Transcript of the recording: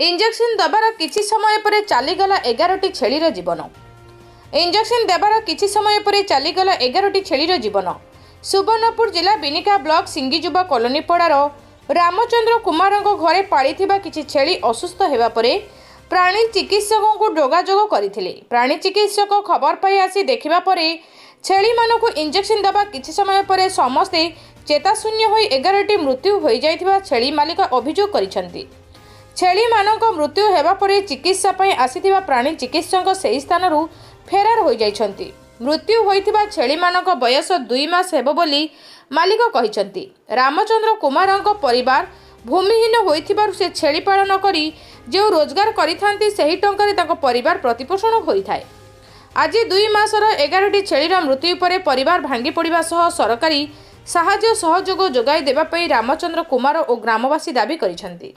Injection ଦେବାର କିଛି ସମୟ ପରେ ଚାଲିଗଲା 11ଟି ଛେଳିର ଜୀବନ। ଇଞ୍ଜେକ୍ସନ ଦେବାର କିଛି ସମୟ ପରେ ଚାଲିଗଲା 11ଟି ଛେଳିର ଜୀବନ। ସୁବର୍ଣ୍ଣପୁର ଜିଲ୍ଲା ବିନିକା ବ୍ଲକ ସିଙ୍ଗିଯୁବା କଲୋନୀ ପଡ଼ାର ରାମଚନ୍ଦ୍ର କୁମାରଙ୍କ ଘରେ ପାଳିଥିବା କିଛି ଛେଳି ଅସୁସ୍ଥ ହେବା ପରେ ପ୍ରାଣୀ ଚିକିତ୍ସକଙ୍କୁ ଯୋଗାଯୋଗ କରିଥିଲେ। ପ୍ରାଣୀ ଚିକିତ୍ସକ ଖବର ପାଇ ଆସି ଦେଖିବା ପରେ ଛେଳିମାନଙ୍କୁ ଇଞ୍ଜେକ୍ସନ ଦେବା କିଛି ସମୟ ପରେ ସମସ୍ତେ ଚେତାଶୂନ୍ୟ ହୋଇ 11ଟି ମୃତ୍ୟୁ ହୋଇଯାଇଥିବା ଛେଳି ମାଲିକ ଅଭିଯୋଗ କରିଛନ୍ତି। ଛେଳିମାନଙ୍କ ମୃତ୍ୟୁ ହେବା ପରେ ଚିକିତ୍ସା ପାଇଁ ଆସିଥିବା ପ୍ରାଣୀ ଚିକିତ୍ସକ ସେହି ସ୍ଥାନରୁ ଫେରାର ହୋଇଯାଇଛନ୍ତି। ମୃତ୍ୟୁ ହୋଇଥିବା ଛେଳିମାନଙ୍କ ବୟସ 2 ମାସ ହେବ ବୋଲି ମାଲିକ କହିଛନ୍ତି। ରାମଚନ୍ଦ୍ର କୁମାରଙ୍କ ପରିବାର ଭୂମିହୀନ ହୋଇଥିବାରୁ ସେ ଛେଳି ପାଳନ କରି ଯେଉଁ ରୋଜଗାର କରିଥାନ୍ତି, ସେହି ଟଙ୍କାରେ ତାଙ୍କ ପରିବାର ପ୍ରତିପୋଷଣ ହୋଇଥାଏ। ଆଜି 2 ମାସର 11ଟି ଛେଳିର ମୃତ୍ୟୁ ପରେ ପରିବାର ଭାଙ୍ଗି ପଡ଼ିବା ସହ ସରକାରୀ ସାହାଯ୍ୟ ସହଯୋଗ ଯୋଗାଇ ଦେବା ପାଇଁ ରାମଚନ୍ଦ୍ର କୁମାର ଓ ଗ୍ରାମବାସୀ ଦାବି କରିଛନ୍ତି।